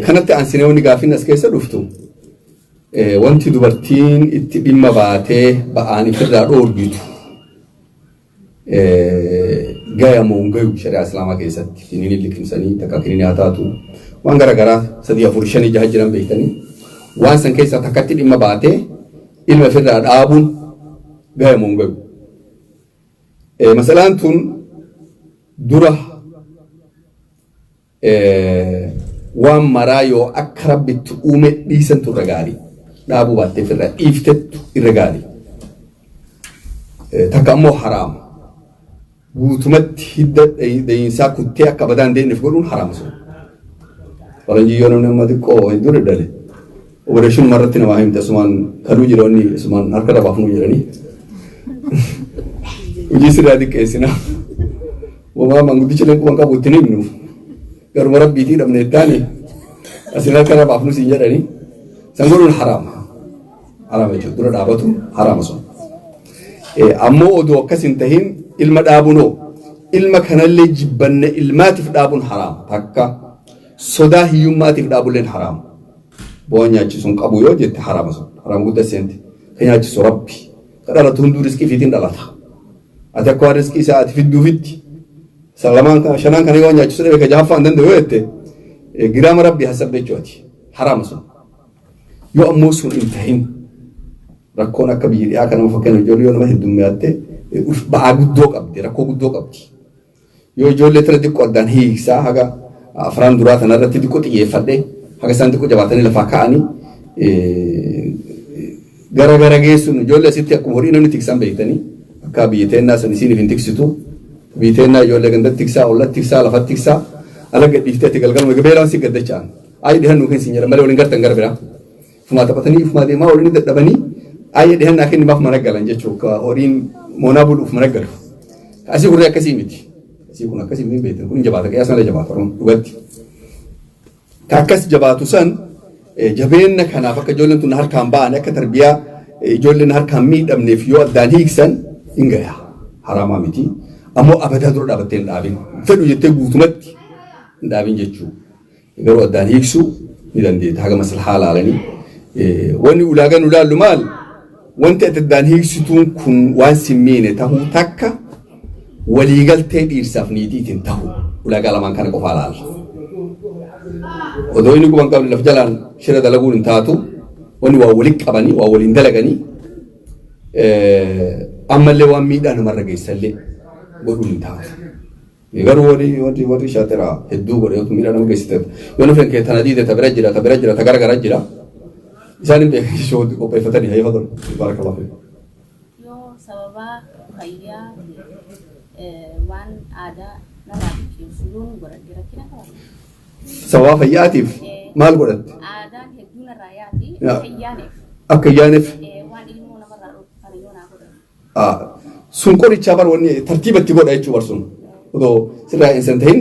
Kanatti aansinee wanni gaaffiin as keessa dhuftu wanti dubartiin itti dhimma baatee ba'aan ifirraa dhoorgitu gaya moo hin gayu shari'aa islaamaa keessatti kiniinii liqimsanii takka kiniinii haa taatu waan garaagaraa sadii afur shanii jaha jiran beektanii waan san keessaa takkatti dhimma baatee ilma ifirraa dhaabuun gaya moo hin gayu. Masalaan tun dura waan maraa yoo akka rabbitti uume dhiisantu irra gaarii. Dhaabuu baattee ofirraa dhiiftettu irra gaarii. Takka ammoo haraama. Guutumatti hidda dayiinsaa kuttee akka badaa hin deemneef godhuun haraama sun. Faranjii yoo namni amma xiqqoo hedduu daddale. Opereeshinuma irratti namaa himte asumaan kaluu jira wanni asumaan harka irra baafnuu jedhanii. Hojii sirraa xiqqeessina. Wamaa manguddicha illee quban qabu ittiin himnu. Garuma rabbiitii dhabne ittaani. Asin harka irra baafnu siin jedhanii. San godhuun haraama. Haraama jechuudha. Dura dhaabatu haraama sun. Ammoo odoo akkas hin tahin ilma dhaabuunoo ilma kanallee jibbanne ilmaatiif dhaabuun haraama. Takka sodaa hiyyummaatiif dhaabulleen haraama. Bu'aa nyaachisuun qabu yoo jette haraama sun. Haraama guddaa seenti. Ka nyaachisu rabbi. Ka dhalatu hunduu riskii fiitiin dhalata. Ati akka waan riskii isaa ati fidduufitti lamaan kana shanaan kana yoo nyaachisu dhabe ka jahaffaa hin danda'u yoo jette giraama rabbi hasabde jechuuti. Haraama sun. Yoo ammoo sun hin tahin rakkoon akka biyya dhiyaa kana fakkeenya ijoollee yoo nama heddummeeyatte ba'aa guddoo qabdi rakkoo guddoo qabdi. Yoo ijoollee tana xiqqoo addaan hiiksaa haga afraan duraa tana irratti xiqqoo xiyyeeffadhe haga isaan xiqqoo jabaatanii lafaa ka'anii gara gara geessuun ijoollee asitti akkuma horii namni tiksan beektanii akka biyya teennaa san isiiniif hin tiksitu. Biyya teennaa ijoollee gandatti tiksaa, ollatti tiksaa, lafatti tiksaa ala gadhiiftee ati galgaluma beelaan si gaddachaan. Ayi dhihannuu keessa hin jedhan malee waliin gartan gara biraa. Ufumaa taphatanii ufumaa deemaa waliin dadhabanii ayi dhihannaa kennimaaf mana galan jechuudha. Horiin moonaa buluuf mana galu. Asii kun akkasii miti. Asii kun akkasii miti beektan kun jabaata qiyaasa malee jabaata Oromoo dhugatti. Ka akkas jabaatu san jabeenna kanaaf akka ijoolleen tun harkaan ba'an akka tarbiyaa ijoolleen harkaan miidhamneef yoo addaan hiiksan hin gaya. Haraamaa miti. Ammoo abadaa dura dhaabattee hin dhaabin. Fedhu jettee guutumatti hin dhaabin jechuudha. Garuu addaan hiiksuu ni dandeetta haga maslahaa laalanii. Wanni ulaagaa nu laallu maal? Wanti ati addaan hiiksituun kun waan si miine tahuu takka waliigaltee dhiirsaaf niitiitiin tahu ulaagaa lamaan kana qofaa laalla. Odoo inni quban qabne laf jalaan shira dalaguun hin taatu wanni waa waliin qabanii waa waliin dalaganii ammallee waan miidhaa namarra geessallee godhuun hin taatu. Garuu warri warri warri shaaxira hedduu godhe yookiin miidhaa nama geessite yoo nuuf kee tana diide ta bira jira ta bira jira ta gara gara jira isaan hin beekan jechuun qopheeffatanii hayya fadol baarakallahu fiik. Yoo sababaa fayyaa waan aadaa narraa liqimsu yoon godhadhe rakkina qaba. Sababaa fayyaatiif maal godhatte? Aadaan hedduu narraa yaati Yaa. akka hin yaaneef Akka hin yaaneef waan ilmoo namarraa dhorku kana yoo naa godhan. Sun qorichaa bar wanni tartiiba itti godha jechuu bar sun odoo sirraa hin san tahin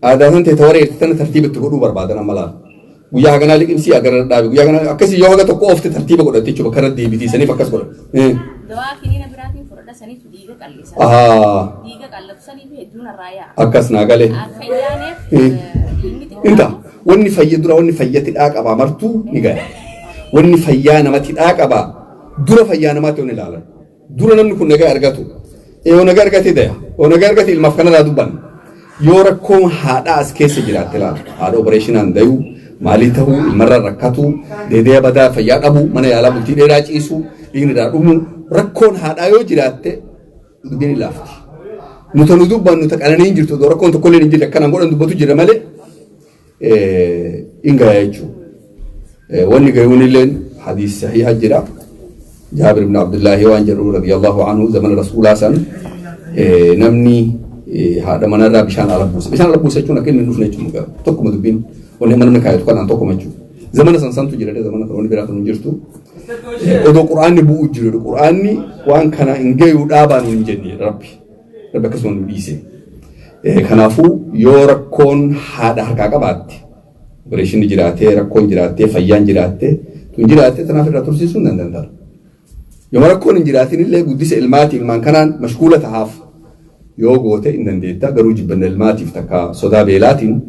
aadaa san ta'e tawareerti tana tartiiba itti godhuu barbaadan amma laal guyyaa haganaa liqimsii agara dhaabi guyyaa haganaa akkasii yoo haga tokko oofte tartiiba godhatti jechuu bakka irra deebitii saniif akkas godha. Dawaa kiniina biraatiin fudhadha saniitu dhiiga qallisa. Ahaa Dhiiga qallatu saniif hedduu narraa yaa'a. Akkas naa gale. Akka hin yaaneef dhiigni Inta xiqqaatu. wanni fayya dura wanni fayyatti dhaa qabaa martuu ni gaya. Wanni fayyaa namatti dhaa qabaa dura fayyaa namaatti wanni ilaalan. Dura namni kun nagaa argatu. Yoo nagaa argate daya. Yoo nagaa argate ilmaaf kanarraa dubbanna. Yoo rakkoon haadhaa as keessa jiraatte laala. Haadha opereeshinaan dayuu, maalii tahuu, ilmarraa rakkatuu, deebi'ee badaa fayyaa dhabuu, mana yaalaa bultii dheeraa ciisuu, dhiigni irraa dhumuu. Rakkoon haadhaa yoo jiraatte dubbiin hin laafti. Nuta nu dubbannu ta qananiin jirtu odoo rakkoon tokkollee hin jirre akkanaan godhan dubbatu jira malee in gaya jechuudha. Wanni gayuun illeen hadiis sahiha jira. Jaabir ibn Abdullaahi waan jedhu radiyallahu anhu zamana rasuulaa san namni haadha manarraa bishaan ala buuse. Bishaan ala buuse jechuun akka inni hin dhufne jechuudha. Tokkuma dubbiin wanni amma namni kaayatu kanaan tokkuma jechuudha. Zamana san santu jira zamana kan wanni biraa kan hin jirtu. Odoo qur'aanni bu'u jiru qur'aanni waan kana hin gayuu dhaabaa nuun hin jenne rabbi. Rabbi akkasuma nu dhiise. Kanaafuu yoo rakkoon haadha harkaa qabaatte opereeshinni jiraatee rakkoon jiraattee fayyaan jiraattee tun jiraattee tanaaf irraa tursiisuun nan danda'a. Yoo rakkoon hin jiraatin illee guddisa ilmaati ilmaan kanaan mashkuula tahaaf yoo goote hin dandeetta garuu jibbanna ilmaatiif takka sodaa beelaatiin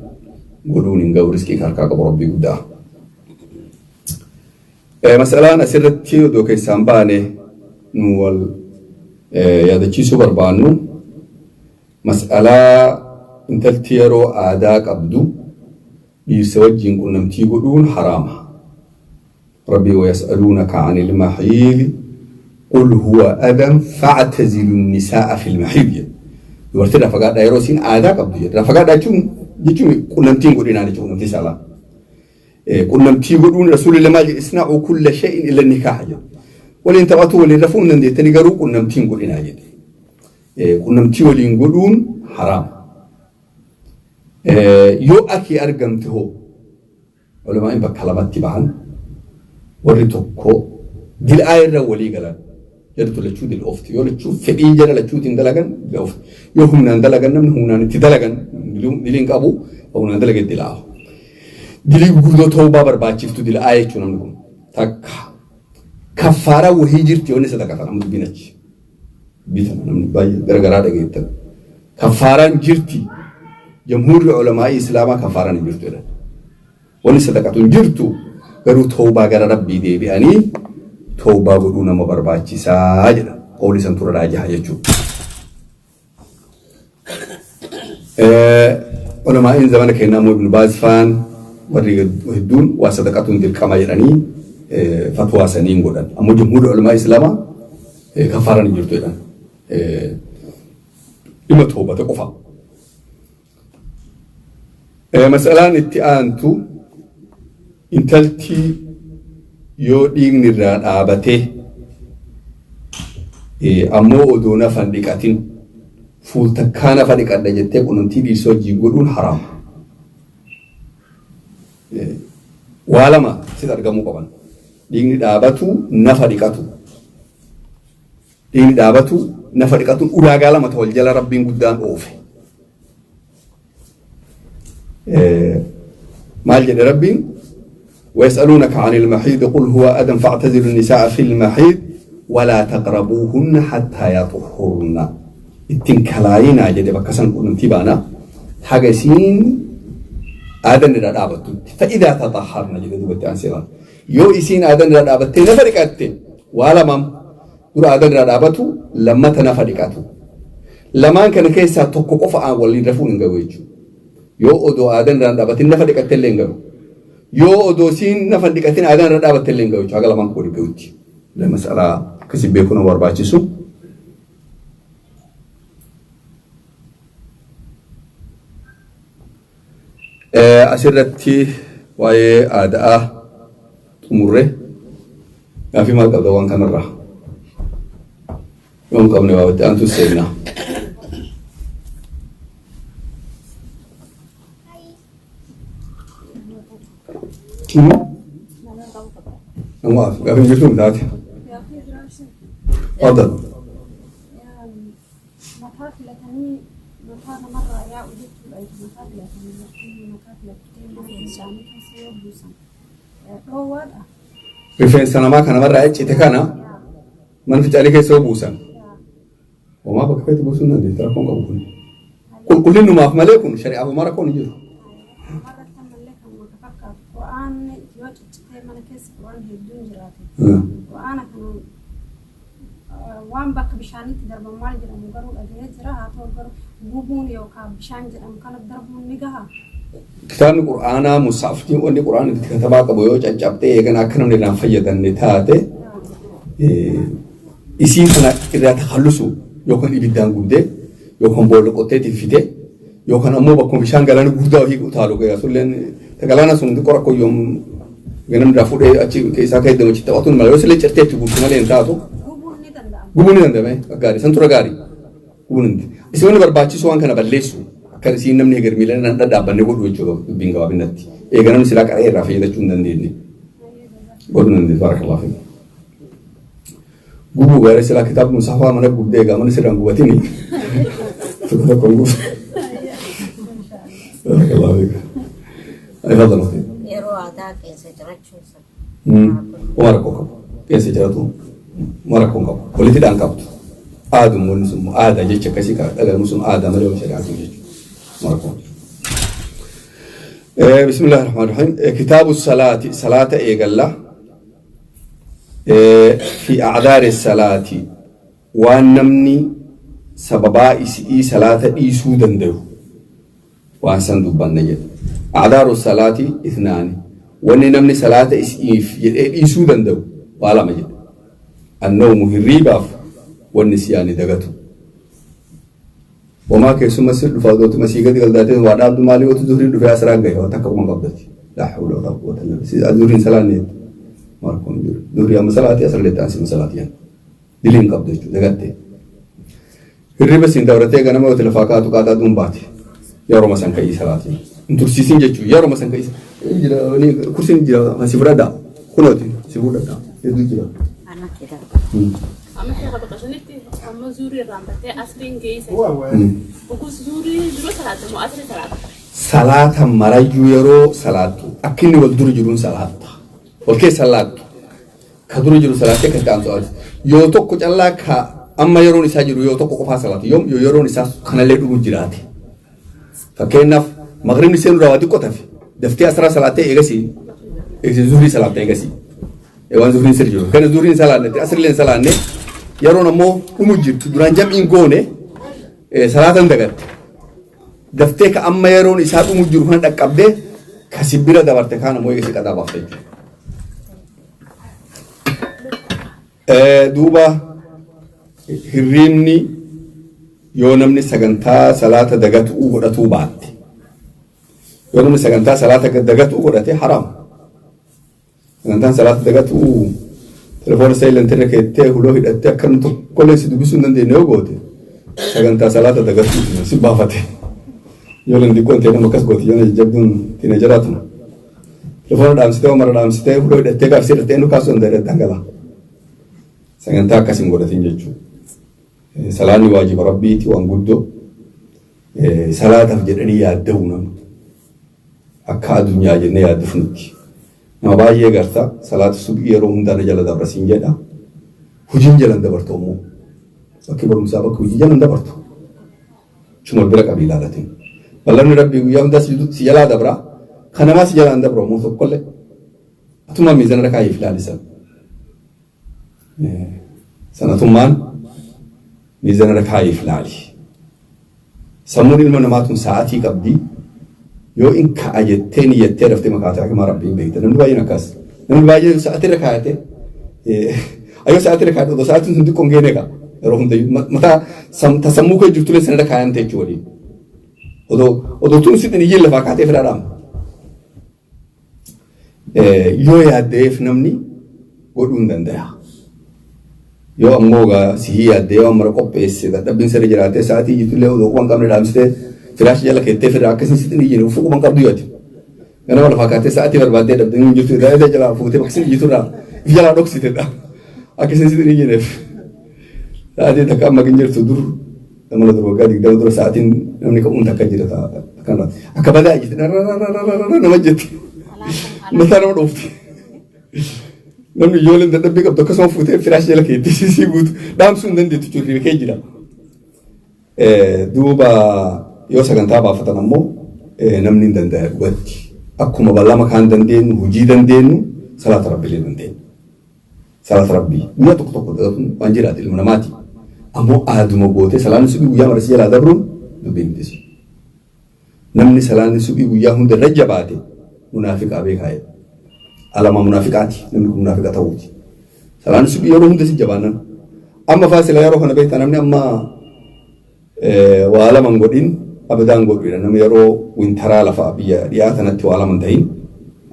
Godhuun hin gahu riskii harkaa qabu Rabbii guddaa. Masalaan asirratti odoo keessaan baane nu wal yaadachiisuu barbaannu mas'alaa intalti yeroo aadaa qabdu dhiirsa wajjin qunnamtii godhuun haraama. Rabbii ويسألونك عن المحيض قل هو أذى فاعتزلوا النساء في المحيض jedha. Dubartii irraa fagaadhaa yeroo isiin aadaa qabdu jedha. Irraa fagaadhaa jechuun qunnamtiin godhinaa jechuudha qunnamtii saalaa. Qunnamtii godhuun rasuulli maal jedhe اصنعوا كل شيء إلا النكاح jedha. Waliin taphatu waliin rafuu hin dandeettanii garuu qunnamtiin godhinaa jedhe. Qunnamtii waliin godhuun haraama. Yoo akii argamte hoo ulamaan bakka lamatti bahan warri tokko dil'aa irra walii galan jedhu lachuu dil'oofti yoo lachuu fedhii jala lachuutiin dalagan dil'oofti yoo humnaan dalagan namni humnaan itti dalagan diliin qabu humnaan dalage dil'aahu. Dilii gurguddoo tawbaa barbaachiftu dil'aa jechuun namni kun takka kaffaaraa wahii jirti yoo inni sadaqatan amma dubbiin achi bitama namni baay'ee garagaraa dhageettan kaffaaraan jirti jamhuurri ulamaa'ii islaamaa kaffaaraan hin jirtu jedhan. Wanni sadaqatu hin jirtu garuu tawbaa gara Rabbii deebi'anii tawbaa godhuu nama barbaachisaa jedha. Qawli san tura raajaha jechuudha. Ulamaa'iin zamana keenyaa immoo Ibn Baaz faan warri hedduun waa sadaqatuun dirqama jedhanii fatwaa saniin godhan. Ammoo jamhuurri ulamaa islaamaa kaffaaraan hin jirtu jedhan. Dhimma tawbata qofa. Masalaan itti aantu intalti yoo dhiigni irraa dhaabatee ammoo odoo nafa hin dhiqatin fuultakkaa nafa dhiqadha jettee qunnamtii dhiirsa wajjin godhuun haraama. Waa lama sitti argamuu qaban. Dhiigni dhaabatu nafa dhiqatu. Dhiigni dhaabatu nafa dhiqatuun ulaagaa lama ta'u jala Rabbiin guddaan oofe. Maal jedhe Rabbiin? ويسألونك عن المحيض قل هو أذى فاعتزلوا النساء في المحيض ولا تقربوهن حتى يطهرن. اتنكلاينا جدي بكسن كنتي بانا حاجة سين آذن رابطت فإذا تطهرن جدي دوبتي عن سيران يو إسين آذن رابطت نفرقت ولا مام دور آذن رابطو لما تنفرقتو لما كان كيسا توكو قفا ولي رفون نغويجو يو أدو آذن رابطت نفرقت لينغو yoo odoo siin nafa dhiqatin aadaan irra dhaabatte illee hin gahu jechuudha. Haga lamaan koo gahutti. Masalaa akkasii beekuun nama barbaachisu. Asirratti waa'ee aadaa xumurre gaaffii maal qabda waan kanarraa? Yoo hin qabne waa itti aantu seenna. Nama gaaffii jirtu taate. تفضل. Mataa filatanii mataa namarraa yaa'u jechuudha. Mataa filatanii mataa filattee mana fincaanii keessa yoo buusan dhoowwaadha. Rifeensa namaa kan namarraa ciccite kana mana fincaanii keessa yoo buusan. Homaa bakka feete buusuu hin dandeettu rakkoon qabu kun. Qulqullinnumaaf malee kun shari'aaf homaa rakkoon hin jiru. Namarratti ammallee kan maka fakkaatu Qura'aan yoo ciccitee mana keessa Qura'aan hedduun jiraate. Qura'aana kana waan bakka bishaanitti darban maal jedhamu garuu dhagahee jira haa ta'u garuu gubuun yookaan bishaan jedhamu kana darbuun ni gahaa. Kitaabni Qur'aanaa musaafni wanni Qur'aan itti katabaa qabu yoo caccabtee eegana akka namni irraan fayyadamne taate isii kana irraa takhallusu yookaan ibiddaan gubdee yookaan boolla qottee tiffite yookaan ammoo bakkuma bishaan galaana guddaa wahii utaalu sulleen galaana sun xiqqoo rakkoo yoom ganamni irraa fuudhee achi keessaa ka'ee deemu achi taphatuun mala yoo sillee cirtee itti guurtu malee hin taatu. Gubuun ni danda'ama. Gubuun ni danda'ame gaarii san tura gaarii gubuun ni danda'ama. Isin wanni barbaachisu waan kana balleessu akka isiin namni heger miilaan hin dhadhaabbanne godhu jechuudha dubbiin gabaabinatti. Eega namni silaa qara'ee irraa fayyadachuu hin dandeenye. Godhuu hin dandeenye barakallahu fiik. Gubuu gaarii silaa kitaaba musaafaa mana gubdee egaa mana sirraan gubatini. Tokko tokko hin gubu. Barakallahu fiik. Tafadhal ukhti. Yeroo aadaa qeensa cirachuu sana. Uma rakkoo qabu. Qeensa ciratu uma rakkoo qabu. Walitti hidhaan qabdu. Aaduma wanni sun aadaa jecha akkasii kan dhagahamu sun aadaa malee waan shari'aa jechuudha. Uma rakkoo qabu. بسم الله الرحمن الرحيم. كتاب الصلاة، صلاة إيقلا في أعذار الصلاة، وأنمني سببا إسئي صلاة إيسو دندو وأن سندوب بندجد. أعذار الصلاة اثنان، وأنمني صلاة إيسو دندو وعلى مجد النوم هريباف والنسيان دغتو. وما كيسو مسير دفاعات مسيجة قلداتين وعد عبد المالي وتزورين دفاع أسرع جاي وتكبر قبضتي لا حول ولا قوة إلا بالله. زورين سلانيت ماركون جور زوري أما سلاتي أسرع لتانسي مسلاتيان دلين قبضتي دغتي الربا سين دورتي كنا ما وتلفاقات وقاتا دوم باتي يا روما سان كي سلاتي انتو سيسين جتشو يا روما سان كي جرا ني كرسي جرا ما سيفردا كنوتي سيفردا يدو جرا أنا كده أما حاجة بقشنتي أما زوري رامبتي أسرين جيس وكوس زوري درو صلاة مو أسري صلاة صلاة مراجو يرو صلاة أكني والدور جرون صلاة والكي صلاة كدور جرون صلاة كتان سؤال يوتو كج الله ك أما يرون إسحاق يوتو كوفا صلاة يوم يرون إسحاق خنا لدو جراتي فكأنه مغرب نسيم روادي كتف دفتي أسرع صلاة إيجاسي إيجاسي زوري صلاة إيجاسي إيوان زوري سرجو كان زوري صلاة نتي أسري لين صلاة نتي يرون مو ومجد دران جمع إنغونة صلاة دقت دفتك أما يرون إسحاق ومجد هنا دقبده كسبيرة دبرت كان مو يجي كذا بافتي دوبا هريني يونمني سجنتا صلاة دقت وقرأتو بعد يونمني سجنتا صلاة دقت وقرأتي حرام سجنتا صلاة دقت و تلفون سايلنت ركيته هلو هدته كن كل شيء دبسون دندي نوغوتي سجنتا صلاة دقت سبافته يولن دي كنت انا مكس غوتي يونا جبدون تينجراتنا تلفون دامسته عمر دامسته هلو هدته كافسيرته انو كاسون دره دنگلا سجنتا كاسين غورتين جچو salaanni waajiba rabbiiti waan guddoo salaataaf jedhanii yaadda'u namni akka addunyaa jennee yaaddufnutti nama baay'ee garta salaata subii yeroo hundaa na jala dabarsiin jedha hojiin jalan dabartu ammoo bakki barumsaa bakki hojii jalan dabartu chuma bira qabii ilaalatin ballanni rabbii guyyaa hundaa si jalaa dabra kanamaa si jalaan dabra ammoo tokkollee atuma miizana rakaayiif ilaalisan sanatummaan ميزان ركايف لالي سمون المنامات ساعتي قبدي يو إن كأجتني يتعرف تما كاتك ما ربي بيت نمر باجي نكاس نمر باجي ساعتي ركايته أيوة ساعتي ركايته دو ساعتي سندي كونجينة كا روحهم تيجي متى تسمو كي جبتوا لي سنة ركايم تيجولي ودو تون سيتني يجي لفاكاتي في الأرام يو يا ديف نمني قولون دندها yoo ammoo gaa sihii yaaddee waan mara qopheesse dadhabbiin sirra jiraatee sa'aatii jiitullee odoo quban qabne dhaamsitee firaasha jala keettee fira akkasiin sitti hin jiru quban qabdu yooti. Ganama lafaa kaatee sa'aatii barbaaddee dhabdee hin jirtu daa'ima jalaa fuutee akkasiin jiiturraa if jalaa dhoksitedha. Akkasiin sitti hin jireef. Sa'aatii takka amma hin jirtu dur nama dur waggaa 20 dura sa'aatiin namni qabuun takka jira akkanarraa. Akka badaa jirti nama jetti. Mataa nama dhoofti. Namni ijoolleen dadhabbii qabdu akkasuma fuutee firaasha jala keetti sisii guutu dhaamsuu hin dandeettu currii kee jira. Duuba yoo sagantaa baafatan ammoo namni hin danda'e dhugatti. Akkuma bal'ama kaan dandeenyu hojii dandeenyu salaata rabbiilee dandeenyu. Salaata rabbii guyyaa tokko tokko dagatuun waan jiraatu ilma namaati. Ammoo aaduma gootee salaanni subii guyyaa mara si jalaa dabruun dubbii miti. Namni salaanni subii guyyaa hunda irra jabaate munaafiqaa beekaa alama munaafiqaati namni kun munaafiqa ta'uuti. Salaanni subii yeroo hunda si jabaanan. Amma faasila yeroo kana beektaa namni amma waa lama hin godhin abadaan godhu namni yeroo wintaraa lafa biyya dhiyaa tanatti waa lama hin ta'in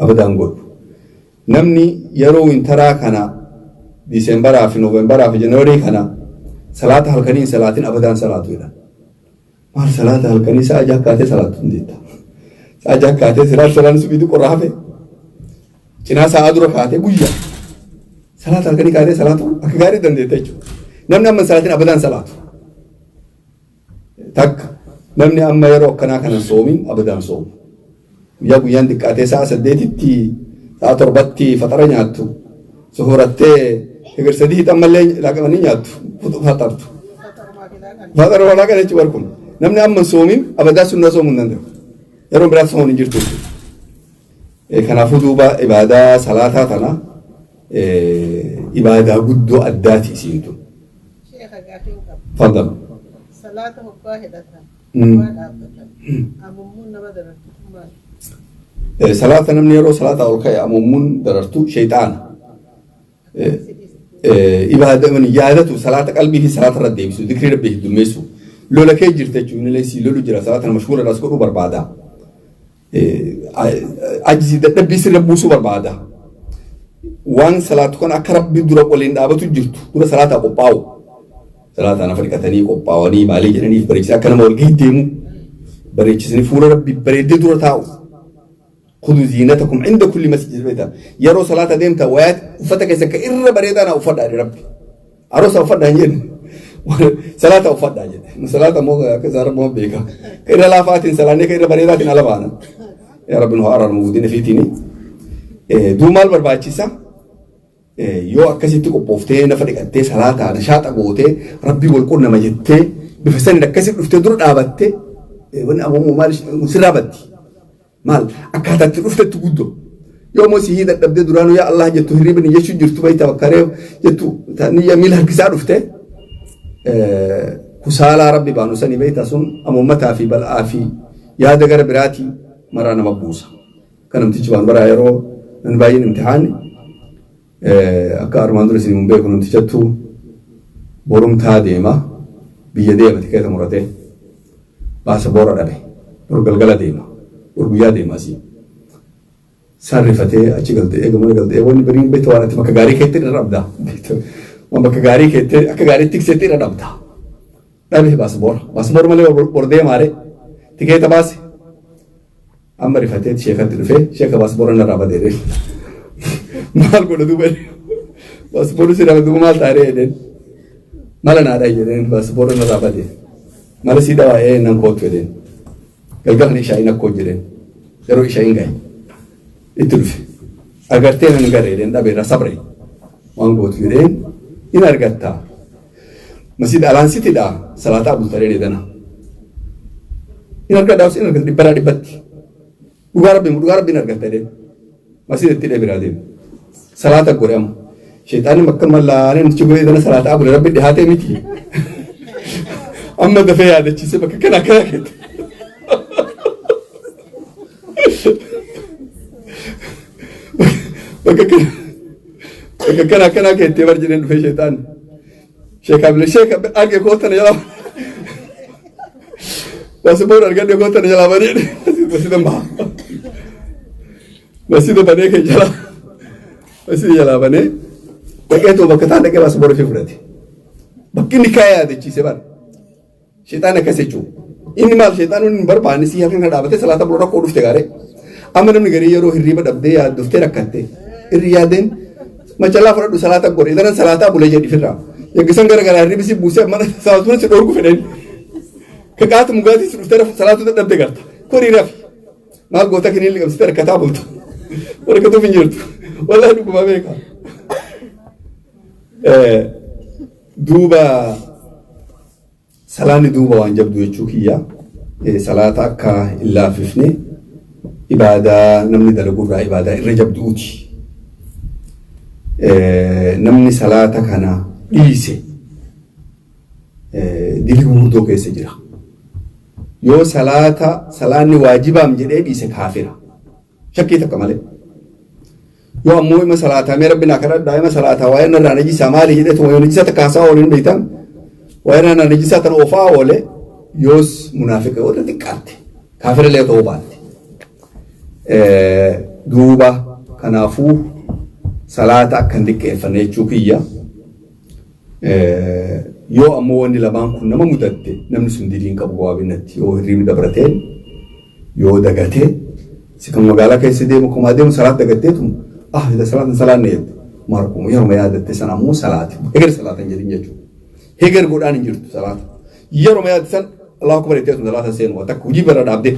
abadaan godhu. Namni yeroo wintaraa kana Diseembaraa fi Noovembaraa fi Januwarii kana salaata halkanii salaatiin abadaan salaatu jedha. Maal salaata halkanii sa'a jaha kaatee salaatu hin deetta. Sa'a jaha kaatee salaanni subiitu qorra hafe. Cinaa sa'a dura kaatee guyyaa salaata halkanii kaatee salaatu akka gaarii dandeetta jechuudha. Namni amma salaatiin abadaan salaatu. Takka namni amma yeroo akkanaa kana soomin abadaan soomu. Guyyaa guyyaan xiqqaatee sa'a 8tti sa'a 7tti faxara nyaattu. Sohorattee eger 3 ammallee laaqamanii nyaattu faxartu. Faxara walaa kana jechuudha kun. Namni amma soomin abadaa sunnaa soomuu hin danda'u. Yeroo biraatti soomuun hin jirtu. Kanaafuu duuba ibaadaa salaataa tana ibaadaa guddoo addaati isiin tun. Sheekha gaafiin qaba. Faddal. Salaata hoggaa hidhatan, hoggaa dhaabbatan, amummuun nama darartu maali? Salaata namni yeroo salaata ol ka'e amummuun darartu shayxaana. Ibaada yaadatu salaata qalbii fi salaata irra deebisu dikrii rabbii heddummeessu lola kee jirta jechuun illee si lolu jira salaata nama mashhuura irraas godhuu barbaada. Ajji dadhabbii sirra buusuu barbaada. Waan salaatu kana akka rabbi dura waliin dhaabatu jirtu dura salaataa qophaa'u. Salaataa nafa dhiqatanii qophaa'anii maalii jedhaniif bareechisanii akka nama walgahii deemu bareechisanii fuula rabbi bareeddee dura taa'u. Khuduu ziinatakum inda kulli masjid beektaa yeroo salaata deemta wayaa uffata keessa akka irra bareedaa naa uffadhaa jedhe rabbi. Aroosa uffadhaa hin jenne salaata uffadhaa jedhe. Salaata immoo akka isaa rabbi beeka. Ka irra laafaatiin salaannee ka irra bareedaatiin ala baana. Yaa rabbi nu haa araaramu guddina fiitiini. Duu maal barbaachisa? Yoo akkasitti qophooftee nafa dhiqattee salaataa nashaaxa gootee rabbii wal qunnama jettee bifa saniin akkasitti dhuftee dura dhaabattee wanni ammoo maal sirraa batti. Maal akkaataa itti dhuftetti guddoo. Yoo immoo sihii dadhabdee duraanuu yaa Allah jettu hirribni jechuu jirtu beektaa bakka reefu jettu niyya miila harkisaa dhufte kusaalaa rabbi baanu sanii beektaa sun amummataa fi bal'aa fi yaada gara biraatii maraa nama buusa. Kan namtichi baanu baraa yeroo namni baay'een imtihaanni akka armaan dura isin hin beeku namtichattu borumtaa deema biyya deema tikeeta muratee baasaboora dhabe bor galgala deema bor guyyaa deema asii. Sarrifatee achi galtee eega mana galtee wanni bariin beekta waan ati bakka gaarii keetti irra dhabda. Waan bakka gaarii keetti akka gaarii tikseetti irra dhabda. Dhabe baasaboora. Baasaboora malee bor deemaare tikeeta baase. Amma rifatee sheekatti dhufee sheeka baasaboora narraa badeere. Maal godha duuba baasaboorri si dhabe duuba maal taaree jedheen. Mala naadhaa jedheen baasaboora narraa badee. Mala sii dhawaa ee nan kootu jedheen. Galgala ishaa'iin akkoo jedheen. Yeroo ishaa'iin gahe. Itti dhufe. Agartee nan gara jedheen dhabeerra sabre. Waan gootu jedheen in argattaa. Masjid alaansitidha salaataa bultaree dheedana. In argadhaa in argatta dhibbaraa dhibbatti. Dhugaa rabbi dhugaa rabbi in argatta jedheen. Masjid itti dheebiraa deemu. Salaata godhe amma. Sheexaanni bakka mallaalee nuti godhe dana salaataa bule rabbi dhihaatee miti. Amma dafee yaadachiise bakka kana akkana keette. Bakka kana bakka kana akkana keettee bar jedheen dhufee sheexaanni. Sheekaa bile sheeka arge kootana jalaa. Baasiboor argadhe kootana jalaa banee masjida baha. Masjida banee kee jalaa. Masjida jalaa banee dhaqee too bakka taan dhaqee baasiboor ofii fudhate. Bakki inni kaayee yaadachiise bara. Sheexaan akkas jechuudha. Inni maal sheexaan inni hin barbaanne si halkan kana dhaabatee salaata bula rakkoo dhufte gaaree. Amma namni garii yeroo hirriiba dhabdee yaaddoftee rakkatte irri yaadeen macallaa fudhadhu salaata godhe daran salaataa bule jedhi firraa. Yaggisan gara garaa hirribi si buusee mana salaatuun si dhorku fedhan. Kaqaatu mugaatii si dhuftee salaatu dadhabde garta. Korii rafi. Maal goota kiniin liqamsitee rakkataa bulta. Warqatuuf hin jirtu. Wallaahi dhugumaa beeka. Duuba salaanni duuba waan jabdu jechuu kiyya. Salaata akka hin laaffifne ibaadaa namni dalagurraa ibaadaa irra jabduuti. Namni salaata kana dhiise dilii gurguddoo keessa jira. Yoo salaata salaanni waajibaam jedhee dhiise kaafira. Shakkii takka malee. Yoo ammoo ima salaataa mee rabbi naa kadhadhaa ima salaataa waa'ee narraa najisaa maali jedhee tuma yoo najisaa takka haasaa oole hin beektan waa'ee narraa najisaa tana oofaa oole yoos munaafiqa yoo xiqqaatte kaafira illee ta'uu baatte. Duuba kanaafuu salaata akka hin xiqqeeffanne jechuu kiyya. Yoo ammoo wanni lamaan kun nama mudatte namni sun dilii hin qabu gabaabinatti yoo hirribni dabrateen yoo dagatee si kan magaalaa keessa deemu kumaa deemu salaat dagatteetu ah ida salaatan salaanne jette marquma yeruma yaadatte sana ammoo salaati heger salaatan jedhin jechuudha. Heger godhaan hin jirtu salaata. Yeruma yaadatte san Allahu akbar jettee sun salaata seenu waan takka hojii bira dhaabdee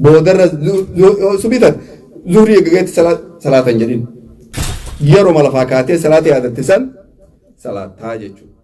boodarra subitan zuhrii eeggageetti salaatan jedhin yeruma lafaa kaatee salaata yaadatte san salaataa jechuudha.